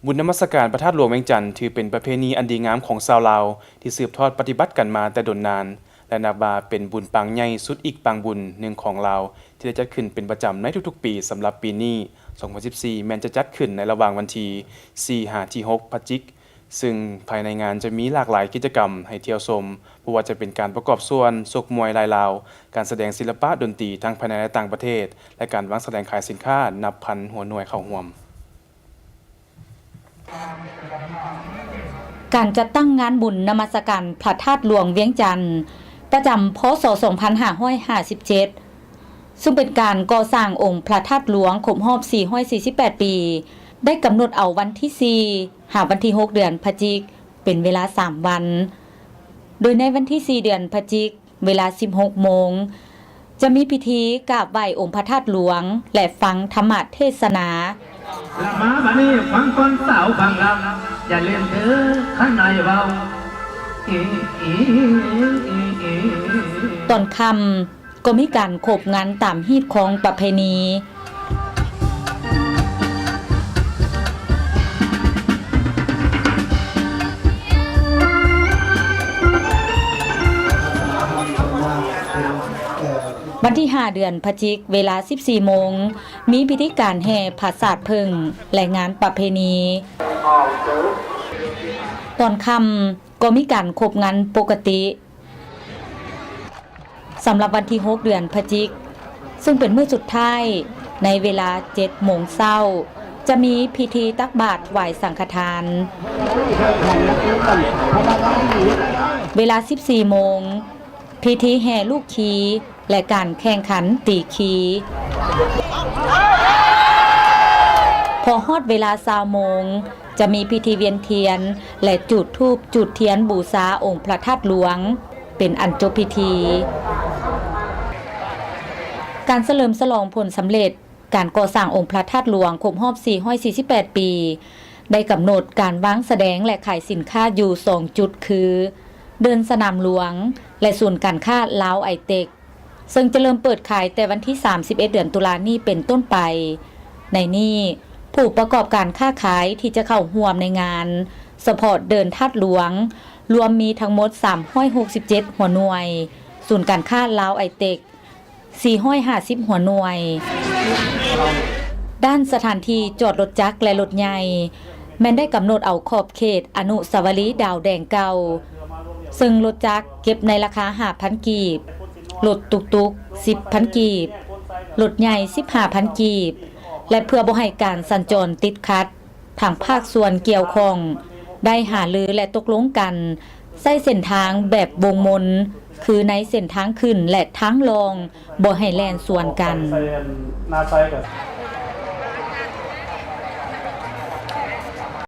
ບຸນນະມັດສະການພະທາດຫຼວງວຽງຈັນ ຖືເປັນປະເພນີອັນດີງາມຂອງຊາວລາວ ທີ່ສືບທອດປະຕິບັດກັນມາແຕ່ດົນນານ ແລະ ນັບວ່າເປັນບຸນປາງໃຫຍ່ສຸດອີກປາງບຸນໜຶ່ງຂອງລາວ ທີ່ໄດ້ຈັດຂຶ້ນເປັນປະຈຳໃນທຸກໆປີ. ສຳລັບປີນີ້ ສອງພັນສິບສີ່ ແມ່ນຈະຈັດຂຶ້ນໃນລະຫວ່າງວັນທີສີ່ ຫາ ທີຫົກ ພະຈິກ ຊຶ່ງພາຍໃນງານຈະມີຫຼາກຫຼາຍກິດຈະກຳໃຫ້ທ່ຽວຊົມ, ບໍ່ວ່າຈະເປັນການປະກອບສ່ວນ, ຊົກມວຍລາຍລາວ, ການສະແດງສິລະປະດົນຕີທັງພາຍໃນ ແລະ ຕ່າງປະເທດ ແລະ ການວາງສະແດງຂາຍສິນຄ້ານັບພັນຫົວໜ່ວຍເຂົ້າຮ່ວມ. ການຈັດຕັ້ງງານບຸນນະມັດສະການພະທາດຫຼວງວຽງຈັນ ປະຈຳ ພ.ສ. ສອງພັນຫ້າຮ້ອຍຫ້າສິບເຈັດ ຊຶ່ງເປັນການກໍ່ສ້າງອົງພະທາດຫຼວງຄົບຮອບ ສີ່ຮ້ອຍສີ່ສິບແປດ ປີ ໄດ້ກຳນົດເອົາວັນທີ ສີ່ ຫາ ວັນທີ ຫົກ ເດືອນພະຈິກ ເປັນເວລາ ສາມ ວັນ, ໂດຍໃນວັນທີ ສີ່ ເດືອນພະຈິກ ເວລາ ສິບຫົກ ໂມງ ຈະມີພິທີກາບໄຫວ້ອົງພະທາດຫຼວງ ແລະ ຟັງທຳມະເທດສະໜາ. ລະມາບາດນີ້ຟັງກ່ອນສາວຟັງລຳ ຢ່າລືມເດີຂ້ານາຍເວົ້າ. ຕອນຄ່ຳກໍມີການຄົບງັນຕາມຮີດຄອງປະເພນີ. ວັນທີ ຫ້າ ເດືອນພະຈິກ ເວລາ ສິບສີ່ ໂມງ ມີພິທີການແຫ່ຜາສາດເຜິ້ງ ແລະ ງານປະເພນີ. ຕອນຄ່ຳກໍມີການຄົບງັນປົກກະຕິ. ສຳລັບວັນທີ ຫົກ ເດືອນພະຈິກ ຊຶ່ງເປັນມື້ສຸດທ້າຍ ໃນເວລາ ເຈັດ ໂມງເຊົ້າ ຈະມີພິທີຕັກບາດຖວາຍສັງຄະທານ. ເວລາ ສິບສີ່ ໂມງ ພິທີແຫ່ລູກຄີ ແລະ ການແຂ່ງຂັນຕີຄີ. ພໍຮອດເວລາ ຊາວ ໂມງ ຈະມີພິທີວຽນທຽນ ແລະ ຈູດທູບຈູດທຽນບູຊາອົງພະທາດຫຼວງ ເປັນອັນຈົບພິທີ. ການສະເຫຼີມສະຫຼອງຜົນສຳເລັດການກໍ່ສ້າງອົງພະທາດຫຼວງຄົບຮອບ ສີ່ຮ້ອຍສີ່ສິບແປດ ປີ ໄດ້ກຳນົດການວາງສະແດງ ແລະ ຂາຍສິນຄ້າຢູ່ ສອງ ຈຸດ ຄື ເດີ່ນສະໜາມຫຼວງ ແລະ ສູນການຄ້າລາວໄອເຕັກ ເຊິ່ງຈະເລີ່ມເປີດຂາຍແຕ່ວັນທີ ສາມສິບເອັດ ເດືອນຕຸລານີ້ເປັນຕົ້ນໄປ. ໃນນີ້ ຜູ້ປະກອບການຄ້າຂາຍທີ່ຈະເຂົ້າຮ່ວມໃນງານສະເພາະເດີ່ນທາດຫຼວງ ລວມມີທັງໝົດ ສາມຮ້ອຍຫົກສິບເຈັດ ຫົວໜ່ວຍ, ສູນການຄ້າລາວໄອເຕັກ ສີ່ຮ້ອຍຫ້າສິບ ຫົວໜ່ວຍ. ດ້ານສະຖານທີ່ຈອດລົດຈັກ ແລະ ລົດໃຫຍ່ ແມ່ນໄດ້ກຳນົດເອົາຂອບເຂດອະນຸສາວະລີດາວແດງເກົ່າ, ເຊິ່ງລົດຈັກເກັບໃນລາຄາ ຫ້າພັນ ກີບ, ລົດຕຸກຕຸກ ສິບພັນ ກີບ, ລົດໃຫຍ່ ສິບຫ້າພັນ ກີບ ແລະ ເພື່ອບໍ່ໃຫ້ການສັນຈອນຕິດຂັດ, ທາງພາກສ່ວນກ່ຽວຂ້ອງໄດ້ຫາລື ແລະ ຕົກລົງກັນໃຊ້ເສັ້ນທາງແບບວົງມົນ, ຄືໃນເສັ້ນທາງຂຶ້ນ ແລະ ທາງລ່ອງ ບໍ່ໃຫ້ແລ່ນສວນກັນ.